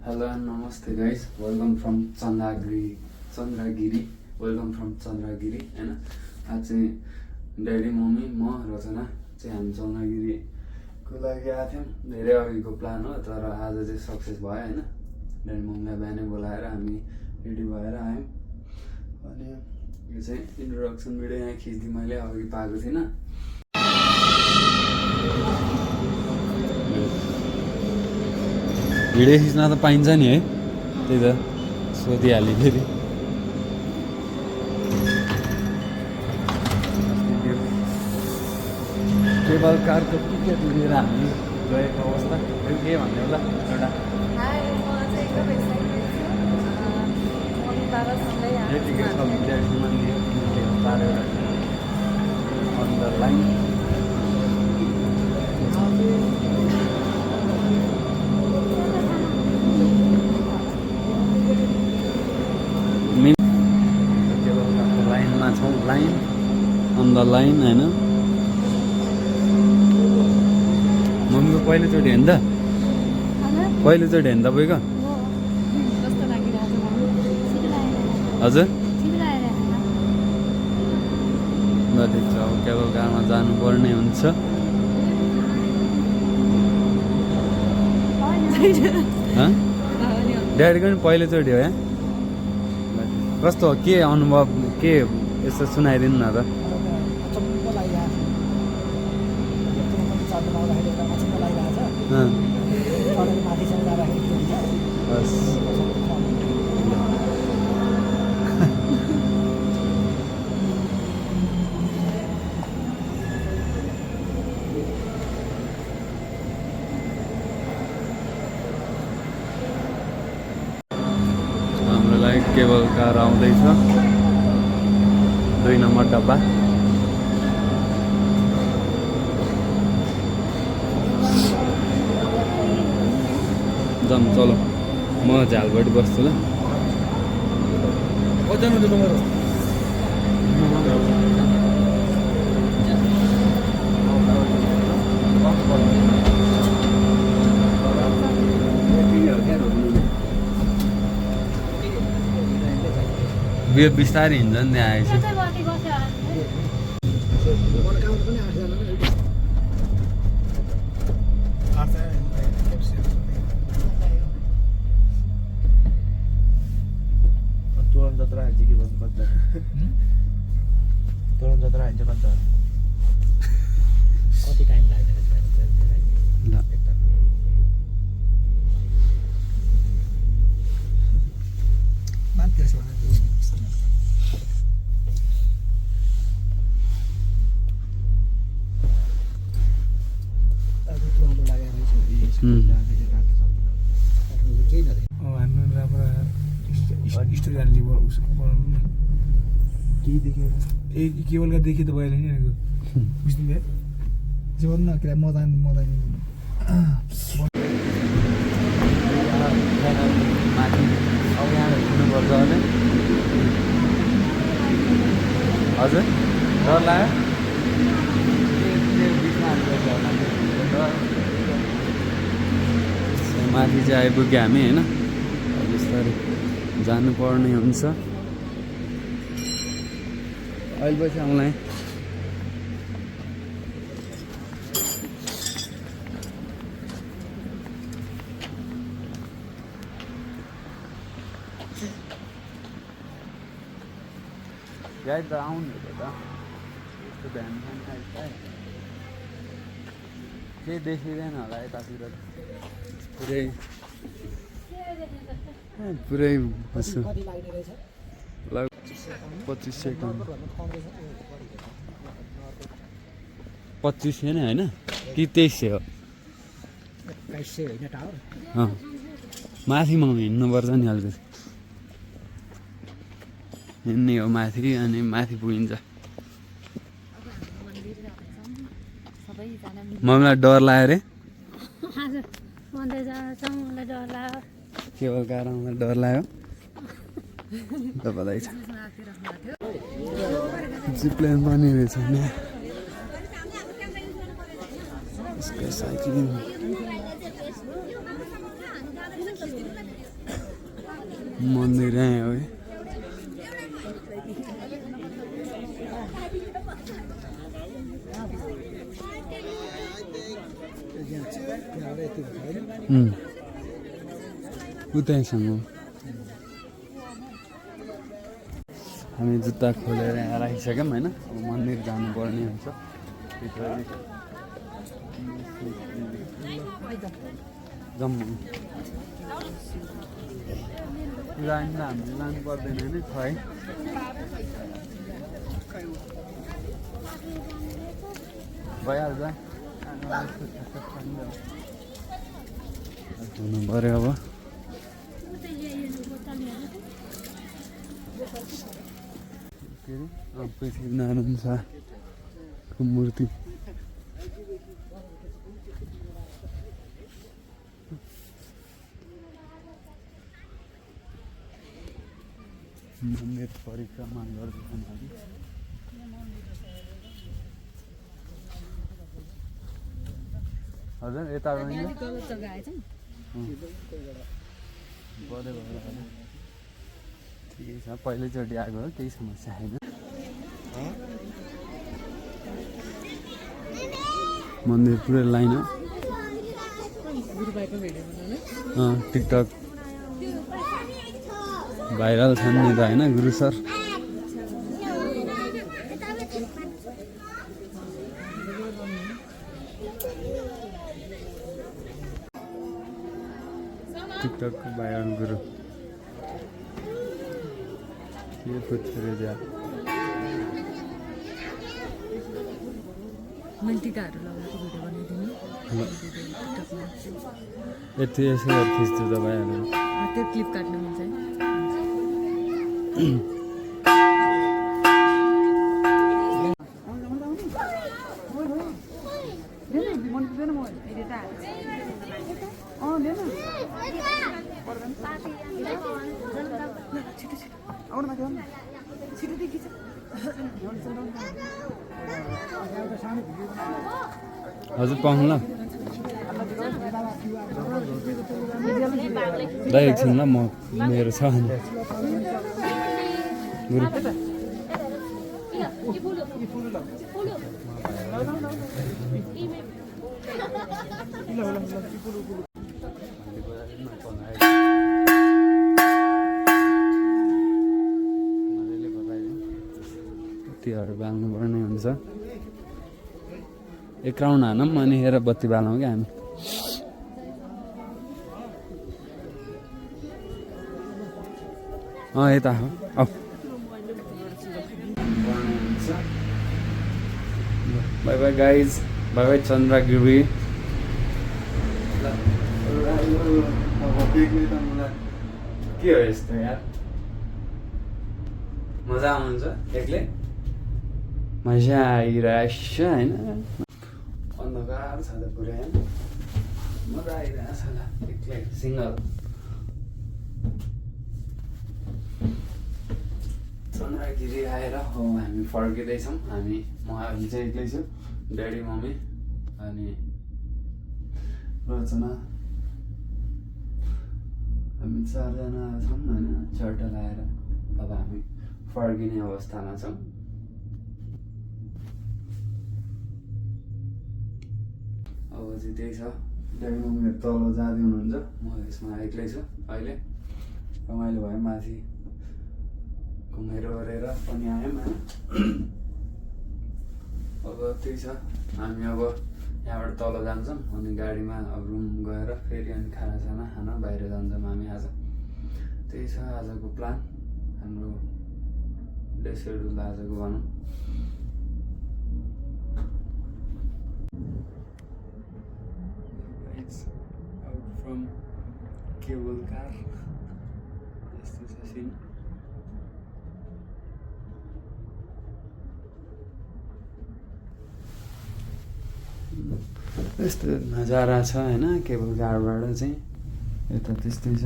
Hello and namaste guys. Welcome from Chandragiri. Welcome from Chandragiri. हैन आज चाहिँ daddy mummy म रचना चाहिँ हामी चन्द्रगिरीको लागि आएको थियौँ। धेरै अघिको प्लान हो तर आज चाहिँ सक्सेस भयो हैन। ड्याडी मम्मीलाई बिहानै बोलाएर हामी रेडी भएर आयौँ। अनि यो चाहिँ इन्ट्रोडक्सन भिडियो यहाँ खिच्दै मैले अघि पाएको थिइनँ। भिडियो खिच्न त पाइन्छ नि है, त्यही त सोधिहालेँ फेरि। केबल कारको टिकट लिएर हामी गएको अवस्था के भन्ने होला एउटा टिकट छ विद्यार्थीमा अन द लाइन। लाइनमा छौँ, लाइन अन द लाइन होइन। मम्मीको पहिलोचोटि हेर्नु त, पहिलोचोटि हेर्नु तपाईँको हजुर। ल ठिक छ, अब केबल कारमा जानुपर्ने हुन्छ। ड्याडीको पनि पहिलोचोटि हो यहाँ। कस्तो हो, के अनुभव, के यसो सुनाइदिनु न त। हाम्रो लागि केबल कार आउँदैछ, 2 नम्बर डब्बा। जाम चलो, म झालबाट बस्छु ल। बियो बिस्तारै हिँड्छ नि त्यहाँ आएपछि। कति टाइम लाग्दैन केवल का देखिए तो भइहाल्यो नि बुझ्नु जीवन न के मदान माथि अब यहाँ हिँड्नुपर्छ भने हजुर डर लाग्यो। माथि चाहिँ आइपुग्यो हामी होइन। बिस्तारै जानुपर्ने हुन्छ। अहिले पछि आउँला गाइड त आउनु त यस्तो ध्यान केही देखिँदैन होला यतातिर पुरै बस्छु। 25 सेकेन्ड 25 होइन होइन कि 2300 हो। माथिमा हिँड्नुपर्छ नि अलिकति, हिँड्ने हो माथि अनि माथि पुगिन्छ। मम्मीलाई डर लाग्यो अरे, केवल कारणलाई डर लाग्यो। तपाईँलाई जिप्लेन पनि रहेछ नि, साइक्लिङ मन्दिर यहीँ हो कि उतैसँग हामी जुत्ता खोलेर यहाँ राखिसक्यौँ होइन अब मन्दिर जानुपर्ने हुन्छ जम्मू लाइन त हामीले लानु पर्दैन होइन खै भइहाल्छ धुनु पऱ्यो अब के अरे पृथ्वीनारायण शाहको मूर्ति मन्दिर परिक्रमा गर्दैछन् हामी हजुर यता ठिकै छ पहिल्यैचोटि आएको हो केही समस्या छैन मन्दिर पुरै लाइन हो टिकटक भाइरल छन् नि त होइन गुरु सर टिकटकको भाइरल गुरु के पुच्छरे जा टिकाहरू लगाएको भिडियो बनाइदिनु यति यसो खिच्छु त भइहाल्यो त्यो क्लिप काट्न मिल्छ हजुर पाउनु ल दाइ एकछिन ल म मेरो छ गुरु बत्तीहरू बाल्नुपर्ने हुन्छ एक राउन्ड हानौँ अनि हेर बत्ती बालौँ क्या हामी यता हो by by guys by by Chandragiri के हो यस्तो यार मजा आउँछ एक्लै मजा आइरहेछ होइन अन्धकार छ त पुरै मजा आइरहेछ ल एक्लै सिङ्गल चन्द्रगिरी आएर हो हामी फर्किँदैछौँ हामी म अहिले चाहिँ एक्लै छु ड्याडी मम्मी अनि रचना हामी चारजना छौँ होइन चट्टा लगाएर अब हामी फर्किने अवस्थामा छौँ अब चाहिँ त्यही छ ड्याडी मम्मीहरू तल जाँदै हुनुहुन्छ म यसमा एक्लै छु अहिले रमाइलो भयो माथि घुमेर ओरेर पनि आयौँ होइन अब त्यही छ हामी अब यहाँबाट तल जान्छौँ अनि गाडीमा अब रुम गएर फेरि अनि खानासाना खान बाहिर जान्छौँ हामी आज त्यही छ आजको प्लान हाम्रो डे सेड्युल आजको भनौँ out from cable car यस्तो छ सिन यस्तो नजारा छ होइन केबल कारबाट चाहिँ यता त्यस्तै छ